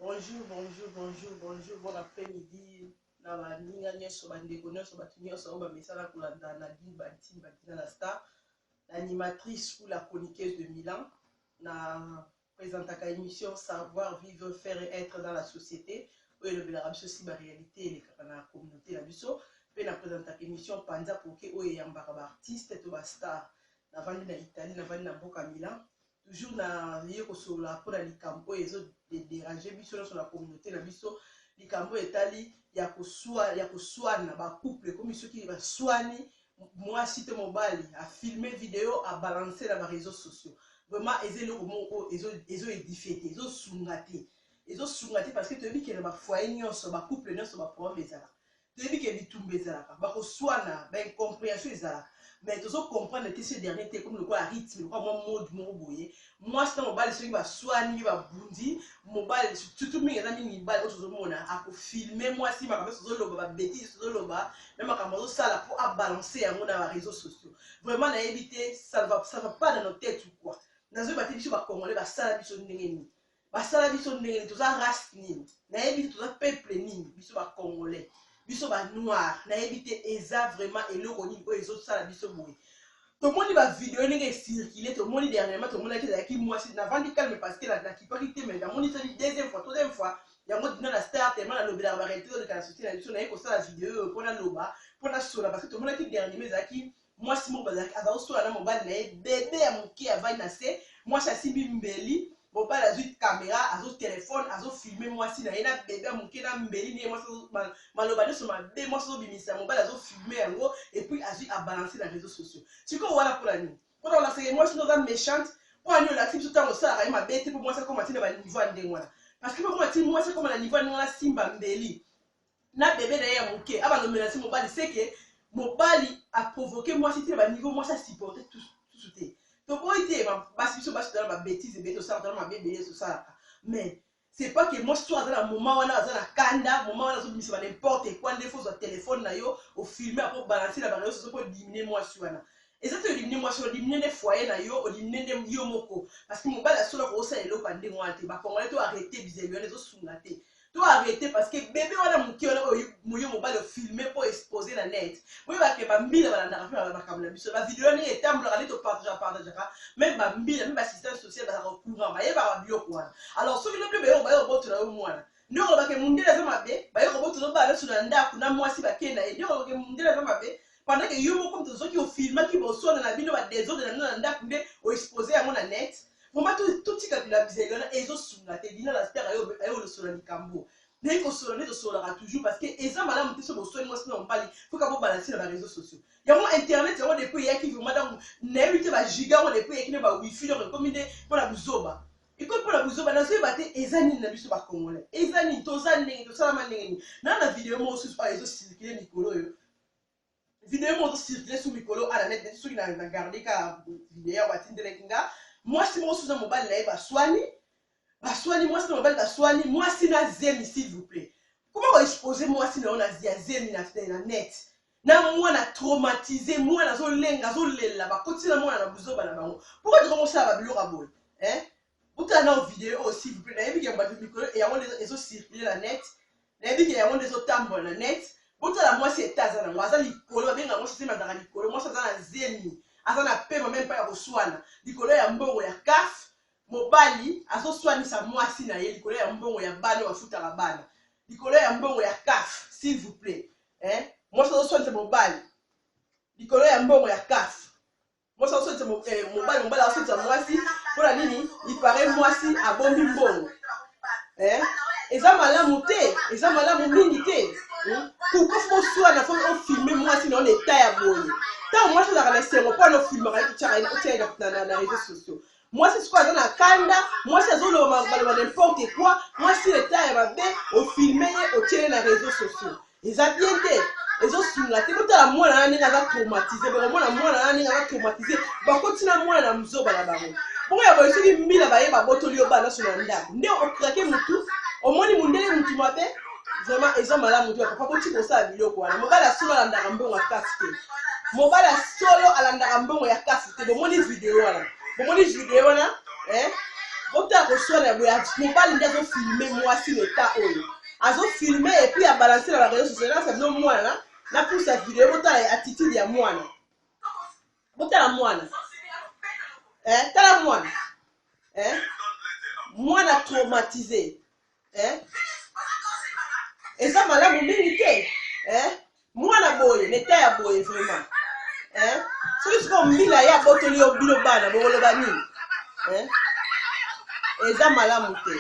Bonjour, bonjour, bonjour, bonjour, bon après-midi na baninga nyonso, bandeko nyonso, bato nyonso oyo bamesana kolanda Nadine Bantine Badina la star, l'animatrice ou la chroniqueuse de Milan, na présentaka émission Savoir vivre, faire et être dans la société, oyo elobelaka biso si baréalité elekaka na communauté na biso, mpe na présentaka émission Panza Poke oyo eyambaka baartiste to bastar. Navandi na Italie, navandi na mboka Milan. Toujours na ye kosolola mpona likambo oyo ezodéranger biso nyonso na communauté na biso, likambo oyo etali ya koswana bacouple. Ekomi soki baswani, mwasi to mobali afilme video, abalance na baréseaux sociaux. Vraiment, eza eloko moko oyo ezoédifie te, ezosunga te, ezosunga te, parce que toyebi ke na bafoyer nyonso, bacouple nyonso, baproblème ezalaka. Toyebi ke bitumba ezalaka, bakoswana, baincompréhension ezalaka, mais tozocomprendre te ce dernier te, comme lokola rythme, lokola mwa mode moko boye. Mwasi na mobali soki baswani, babundi, mobali surtout mingi, eza mingi mibali oyo tozomona akofilme mwasi, makambo nyonso tozoloba, babêtises tozoloba na makambo azosala mpo abalance yango na baréseaux sociaux. Vraiment, nayebi te, ça va pas dans nos têtes ou quoi? Nazoyeba te, biso bacongolais, basala biso ndenge nini? Basala biso ndenge nini? Toza race nini? Nayebi te, toza peuple nini, biso bacongolais, biso banoir? Nayebi te, eza vraiment eloko nini oyo ezosala biso boye? Tomoni bavideo ndenge ecircule. Tomoni dernièrement, tomonaki ezalaki mwasi. Navandi calme parce que nakipaki te, mais namoni sali deuxième fois, troisième fois yango. Dina na star, tellement nalobelaka baréalité ezoleka na société na biso, naye kosala video oyo mpo naloba, mpo nasola, parce que tomonaki dernièrement ezalaki mwasi moko aza kosola na mobali na ye, bebe ya moke avandi na se, mwasi asimbi mbeli, mobali azwi caméra, azwi téléphone, azofilme mwasi na ye na bebe ya moke na mbeli ne. Mwasi, maloba nyonso mabe mwasi azobimisa, mobali azofilme yango et puis azwi, abalance na réseaux sociaux. Sikoyo wana mpona nini? Mpona olakisaka mwasi no oza méchante? Mpo ani olakisi biso ntango osalaka ye mabe te, mpo mwasi akoma ntina baniveau ya ndenge wana? Parce que mpo mwa ti mwasi akoma na niveau ya ndenge wana, simba mbeli na bebe na ye ya moke, abanomela si mobali, seke mobali aprovoke mwasi te na baniveau mwasi asupporte tusu te. Toboyi te, basi, biso basi tozala babêtises ebele tosalaka, tozala mabe ebele tosalaka, mais c'est pas que mwasi so aza na moment wana, aza na kanda, moment wana azobimisa ba n'importe quoi, nde faut ozwa téléphone na yo, ofilme, apo balance na baréseaux sociaux mpo odiminuer mwasi wana. Eza te odiminuer mwasi, odiminuer nde foyer na yo, odiminuer nde yo moko, parce que mobali asola kosala eloko ya ndenge wana te. Bacongolais, to arrête bizali wana, ezosunga te. To arrête, parce que bebe wana moke wana oyo moyo mobali ofilme mpo expose na net, boyebake bambila balandaka mpe makambo na biso, bavideo ndenge etambolaka, nde topartageaka, partageaka, même bambila, même baassistance sociale bazalaka courant, bayebaka biloko wana. Alors soki lobi bayo bayo kobotola yo mwana, nde olobake mundele aza mabe. Bayo kobotola bana nyonso na ndako na mwasi, bakei na ye, nde olobake mundele aza mabe, pendant que yo moko moto soki ofilmaki boswana na bino, badésordre na bino na ndako, nde oexpose yango na net. Vraiment, totika bizali wana, ezosunga te. Dina la star ayo olosola likambo naye kosola nde tosololaka toujours, parce que eza malamu te. So boswani mwasi na mobali, foka bobalanse na baréseaux sociaux yango. Internet yango depuis eyaki, vraiment, donc nayebi te, bagiga yango depuis eyaki na bawifi, donc ekomi nde mpona buzoba, ekomi mpona buzoba. Nazoyeba te eza nini na biso bacongolais, eza nini? Toza ndenge tosalama ndenge nini? Na video moko susu oyo ezocircule mikolo oyo, video moko ezocircule su mikolo ala net, soki na garde ka video yango batindelaki nga, mwasi moko susu na mobali na ye baswani, baswani, mwasi na mobali baswani, mwasi na zemi. S'il vous plaît, comment koexpose mwasi na yo na ya zemi na net, na mwana traumatisé, mwana azolenga, azolela, bakotisi na mwana na buzoba na bango? Pourquoi tokomosala babiloko ya boye, hein? Botala na video oyo, s'il vous plaît. Nayebi ke bato mikolo yango nde ezocircule na net, nayebi ke yango nde ezotambola na net. Botala mwasi ete aza nango, aza likolo, babenga mwasi zemi, azalaka likolo. Mwasi aza na zemi, aza na pema meme mpa ya koswana likolo ya mbongo ya CAF. Mobali azoswanisa mwasi na ye likolo ya mbongo ya bana oyo bafutaka bana, likolo ya mbongo ya CAF. S'il vous plaît, hein? Mwasi azoswanisa mobali likolo ya mbongo ya CAF. Mwasi azoswanisa mobali, mobali azoswanisa mwasi mpona nini? Ipare mwasi abombi mbongo, eh? Eza malamu te, eza malamu mingi te. Pourquoi faut boswana, faut ofilme mwasi na yo na état ya boye? Ntango mwasi azalaka na esengo, mpo ana ofilmaka ye, totiaka ye, otia ye na réseaux sociaux. Mwasi sikoyo aza na kanda, mwasi azoloba maloba n'importe quoi, mwasi état ya mabe, ofilme ye, otie ye na réseaux sociaux. Eza bien te, ezosunga te. Botala mwana wana ndenge aza traumatisé, bokomona mwana wana ndenge aza traumatisé, bakotina mwana na mozoba na bango. Bongo ya boye, soki mbila baye babotoli yo bana nyonso na ndako, nde okrake mutu, omoni mundele mutu mabe. Vraiment, eza malamu te. Papa, botika kosala biloko wana. Mobali ya solo alandaka mbongo ya CAF te. Mobali ya solo alandaka mbongo ya CAF te. Bomoni video wana, bomoni video wana, eh? Botala koswana ya boye, mobali nde azofilme mwasi na eta oyo azofilme epuis abalanse na bareseau sociaux. Nasa bino mwana na pusa video, botala attitude ya mwana, botala mwana eh, tala mwana eh, mwana traumatisé eh? Eza malamu mingi te eh? Mwana boye na eta ya boye vraiment eh? Soki sikoyo mbila ye abotoli yo bino bana, bokoloba nini eh? Eza malamu te,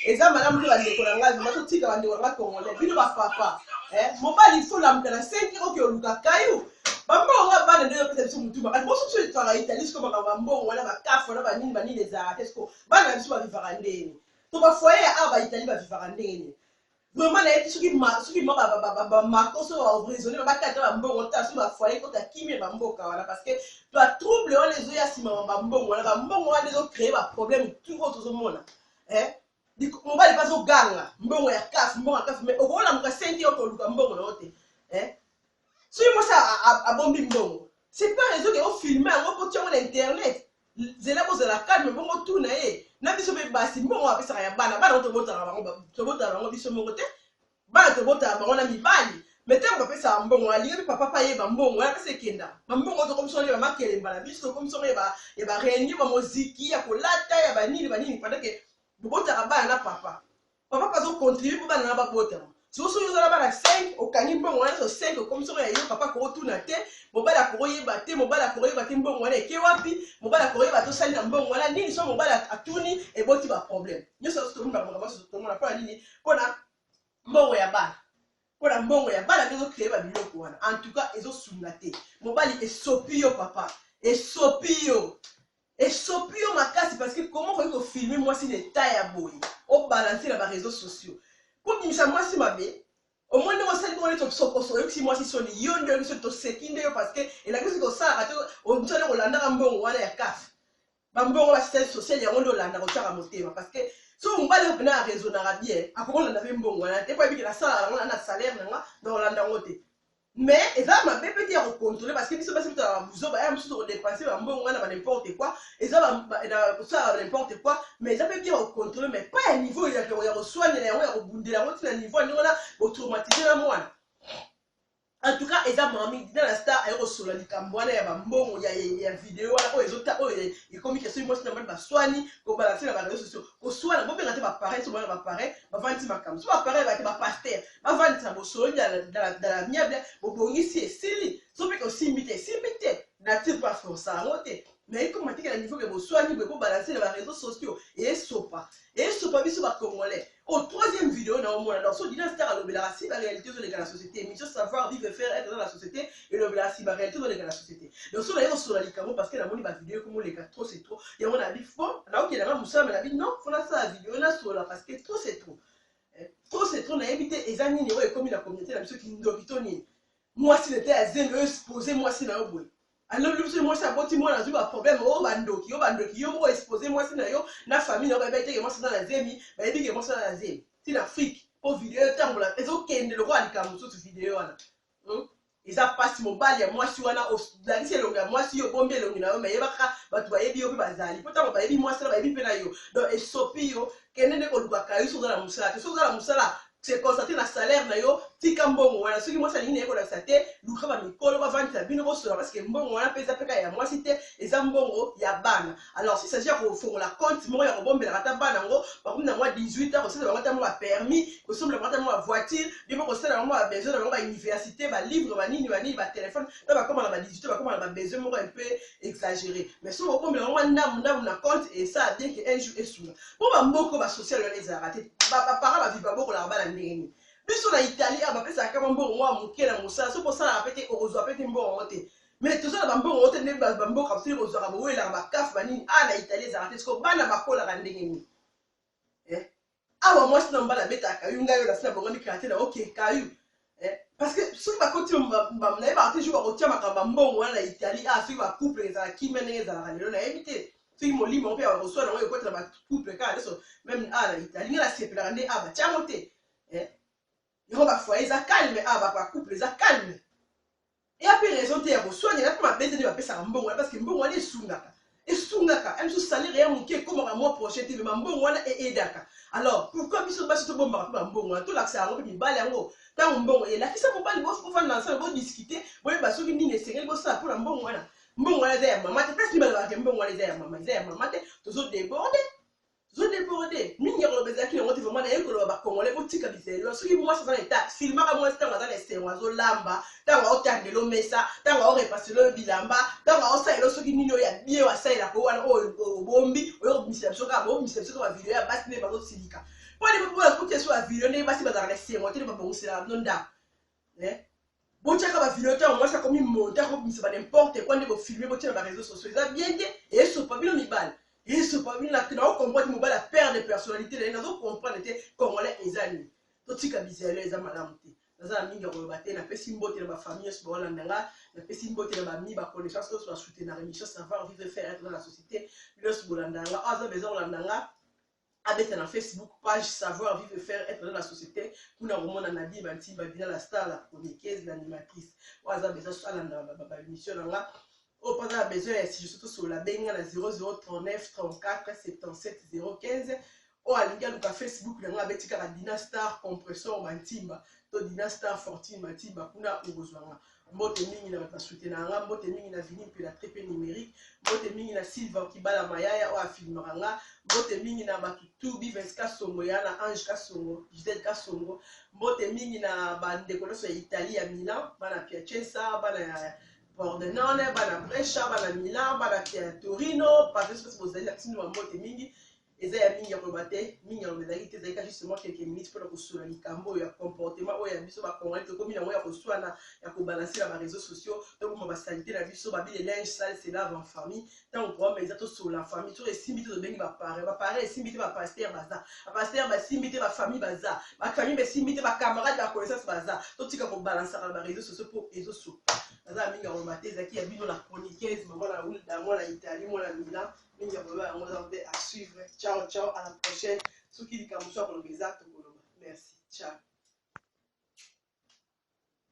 eza malamu te, bandeko na ngai. Vraiment, totika, bandeko na ngai congolais, bino bapapa eh? Mobali faut lamuka na 5, oke oluka kayu bambongo nga bana nde ezopesa biso mutu makasi. Boso biso etwaka Italie, siko makambo ya mbongo wana, bakafe wana, banini banini ezalaka te. Siko bana na biso bavivaka ndeni to bafoyer ya awa baItalie bavivaka ndenge nini? Vraiment, nayebi soki soki ma bamako so baemprisonne, bakata bambongo ta soki bafoyer kota kimia bamboka wana, parce que batrouble wana ezoya nsima ya bambongo wana. Bambongo wana ezocréer baproblème tout oyo tozomona. Mobali mpe azoganga mbongo ya CAF, mbongo ya CAF, mais okolamuka 5 heures koluka mbongo na yo te. Soki mwasi abombi mbongo, c'est pas raison ke ofilme yango mpo tiango na internet. Nzela bozala calme, bongo tuna ye. Na biso mpe basi, mbongo bapesaka ya bana, bana tobotaka bango, tobotaka bango biso moko te. Bana tobotaka bango na mibali, mais ntango bapesaka mbongo, alingi mpe papa mpe ayeba mbongo wana mpesa ekenda. Bambongo tokomisi wana ya bamakelemba na biso, tokomisi yango ya baréunion, bamoziki ya kolata, ya banini banini, pendant ke bobotaka bana na papa. Papa mpe azocontribue mpo bana na babotama. Soki soki oza na bana 5, okangi mbongo wana nyonso 5, okomi soko ya yo. Papa akokotuna te, mobali akokoyeba te, mobali akokoyeba te mbongo wana eke wapi, mobali akoyeba te osali na mbongo wana nini. So mobali atuni, eboti baproblème nyonso. Nyonso tomoni, makambo nyonso tomona. Mpona nini? Mpona mbongo ya bana, mpona mbongo ya bana nde ezocréer babiloko wana. En tout cas, ezosunga te. Mobali, esopi yo, papa, esopi yo, esopi yo makasi, parce que comment okoki kofilme mwasi na eta ya boye, obalance na baréseaux sociaux mpo bimisa mwasi mabe? Omoni ndenge osali bongo, neti oyokisi mwasi soni. Yo nde oyokisi, toseki nde yo, parce que elakisi kosalaka te. Osali kolandaka mbongo wana ya CAF, bambongo basystème social, yango nde olandaka, otiaka motema, parce que so mobali oyo mpena araisonnaka bien, akokolanda mpe mbongo wana te, po ayebiki nasalaka yango na salaire na nga na kolanda yango te. Mais eza mabe mpe te ya kocontrôle, parce que biso basi bitolaka buzoba ya mosusu, kodépenser bambongo wana ba n'importe quoi, eza kosala ba n'importe quoi. Mais eza mpe bien kocontrôle, mais pas ya niveau ya koswanela yango, ya kobundela yango ntina niveau ya ndenge wana botraumatiser na mwana. En tout cas, eza mami Dina la Star aye kosola likambo wana ya bambongo ya video wana oyo ezota, oyo ekomi ke soki mwasi na mobali baswani, kobalanse na baréseaux sociaux. Koswana, bobenga te baparent. So bana baparent bavandisi makambo, so baparent bate, bapasteur bavandisa, bosololi dans l'amiable, bobongisi, esili. So mpe osimbi te, esimbi te, nature mpe aforça yango te. Mais ekoma teke na niveau ke boswani boye, bobalanse na baréseaux sociaux, esopa, esopa biso bacongolais. Au troisième vidéo na omona, donc so Dina Star alobelaka si baréalité ezoleka na société. Émission Savoir vivre, faire, être dans la société elobelaka si baréalité ezoleka na société. Donc so naye kosola likambo, parce que namoni bavidéo ekomoleka, trop c'est trop. Yango nabi fo naokendanga mosala, me nabi non, faut nasala vidéo, nasola, parce que trop c'est trop, trop c'est trop. Nayebi te eza nini oyo ekomi na communauté na biso, kindoki to nini. Mwasi nete ya zemi oyo, expose mwasi na yo boye, alobi biso mwasi aboti mwana, azwi baproblème oyo, bandoki oyo, bandoki. Yo moko expose mwasi na yo na famille na yo, bayebi teke mwasi aza na zemi, bayebi ke mwasi aza na zemi ntina Afrique, mpo video etambola, ezokende lokola likambo mosusu. Video wana Eza mpasi. Mobali ya mwasi wana, olakisi elongi ya mwasi, yo obombi elongi na yo, me yebaka bato bayebi yo mpe bazali, mpo ntango bayebi mwasi wana, bayebi mpe na yo. Donc esopi yo. Kende nde koluka kayu soki oza na mosala te. Soki oza na mosala, se concentre na salaire na yo, tika mbongo wana. Soki mwasi alingi na ye kolakisa te, luka bamikolo bavandisa bino, bosola, parce que mbongo wana mpe eza mpe kaka ya mwasi te, eza mbongo ya bana. Alors si s'agit ya kofongola compte moko ya kobombelaka ata bana yango bakomi na mwa 18 ans, kosala bango ata mwa bapermis, kosombela bango ata mwa bavoiture, bimo kosala bango mwa babesoin na bango, bauniversité, balivre, banini banini, batelefone to bakóma na ba 18 ans, bakóma na babesoin moko un peu exagéré. Mais soki obombela bango mwa ndambu ndambu na compte, esala bien ke un jour esunga. Mpo bamboka basocial wana ezalaka te, baparent baviva, babokolaka bana ndenge nini? Biso na Italie awa, bapesaka kama mbongo mwa moke na mosala. Soki osalaka pe te, okozwa pe te mbongo yango te. Mais toza na bambongo yango te nde bamboka mosusu kozwaka, bowelaka bakafe, banini. Awa na Italie ezalaka te. Siko bana bakolaka ndenge nini? Awa mwasi na mobali abetaka kayu, ngai oyo nasi na bongami kala te na oke kayu, parce que soki bakoti, nayebaka te jour bakotia makambo ya mbongo wana na Italie. Awa soki bacouple ezala kimia ndenge ezalaka lelo, nayebi te soki molimo yango mpe ya bakoswana yango ekotela bacouple kaka nyonso. Même awa na Italie, ngai nasepelaka nde awa batiango te. Yango bafoyer eza calme awa, bacouple eza calme. Eya mpe raison te ya koswanela mpe mabe te nde bapesaka mbongo wana, parce que mbongo wana esungaka. Esungaka ya biso salaire ya moke ekomaka mois prochain te, mais bambongo wana e-aidaka. Alors pourquoi biso basi tobombaka mpe bambongo wana? Tolakisa yango mpe mibali yango. Ntango mbongo elakisa mobali, bofanda ensemble, bodiscute, boyeba soki nini esengeli bosala mpona mbongo wana. Mbongo wana eza ya mama te. Place nini balobaka ke mbongo wana eza ya mama? Eza ya mama te. Tozodeborde, tozodeborde mingi. Ya koloba ezalaki yango te. Vraiment, nayebi koloba, bacongolais botika bizelo. Soki mwasi aza na eta, filmaka mwasi ntango aza na esengo, azolamba, ntango aotandela omesa, ntango aorepasela oyo bilamba, ntango aosalela soki nini oyo ya bien oyo asalelaka wana oyo obombi, oyo kobimisela biso kaka, bobimisela biso kaka bavideo ya basi nde bazosilika. Mpo nini boya so bavideo ndenge basi bazalaka na esengo te, nde babongiselaka bino ndako? Botiaka bavideo ntango mwasi akomi monte, akobimisa ba n'importe quoi, nde bofilme, botia na baréseaux sociaux. Eza bien te, esopa bino mibale, esopa bino. Naocomprendre te, mobali aperdre personnalité na ye. Nazocomprendre te, congolais eza nini? Totika bizelo, eza malamu te. Naza na mingi ya koloba te. Napesi mbote na bafamille nyonso baolanda nga, napesi mbote na bami, baconnaissance oyo basoutenaka émission Savoir Vivre Faire Être dans la société. Bino nyonso bolanda nga, oyo aza besoin kolanda nga, abeta na Facebook, page Savoir Vivre Faire Être dans la société. Kuna komona Nadine Bantimba Dina, la star, la chroniqueuse, l'animatrice. Oyo aza besoin alanda baémission na nga, oyo mpo aza na besoin ya sujet tosolola, benga na 0039 34 77 015. Oyo alingi aluka Facebook na nga, abeti kaka Dina Star Compressor Bantimba to Dina Star Fortune Bantimba, kuna okozwa nga. Mbote mingi na bato basoutenaka nga, mbote mingi na Vini Mpela Trepe Numérique, mbote mingi na Silva Okibala Mayaya oyo afilmaka nga, mbote mingi na bato tu Bivens Kasongo ya na Ange Kasongo, Gisele Kasongo, mbote mingi na bandeko nyonso ya Italie, ya Milan, bana Piacenza, bana ya Pordenone, bana Brescia, bana Milan, bana ya Torino, bato nyonso bozali na tino, bambote mingi. Eza ya mingi ya koloba te, mingi ya koloba ezalaki te. Ezalaki justement quelques minutes mpona kosola likambo oyo ya comportement oyo ya biso bacongolais tokomi nango, ya koswana, ya kobalancer na baréseaux sociaux. Toboma basaleté na biso. Babi, le linge sale se lave en famille. Ntango problème eza, tosola en famille. Soki esimbi te, tobengi baparents. Baparents esimbi te, bapasteur baza. Bapasteur basimbi te, bafamille baza. Bafamille basimbi te, bacamarade, baconnaissance baza. Totika kobalansaka na baréseaux sociaux mpo ezosopa. Naza na mingi ya koloba te. Ezalaki ya bino la chroniqueuse, mama na Wilda, mwana Italie, mwana Milan. Mingi ya koloba yango eza te. À suivre. Ciao ciao, à la prochaine. Soki likambo so ya koloba eza, tokoloba. Merci, ciao.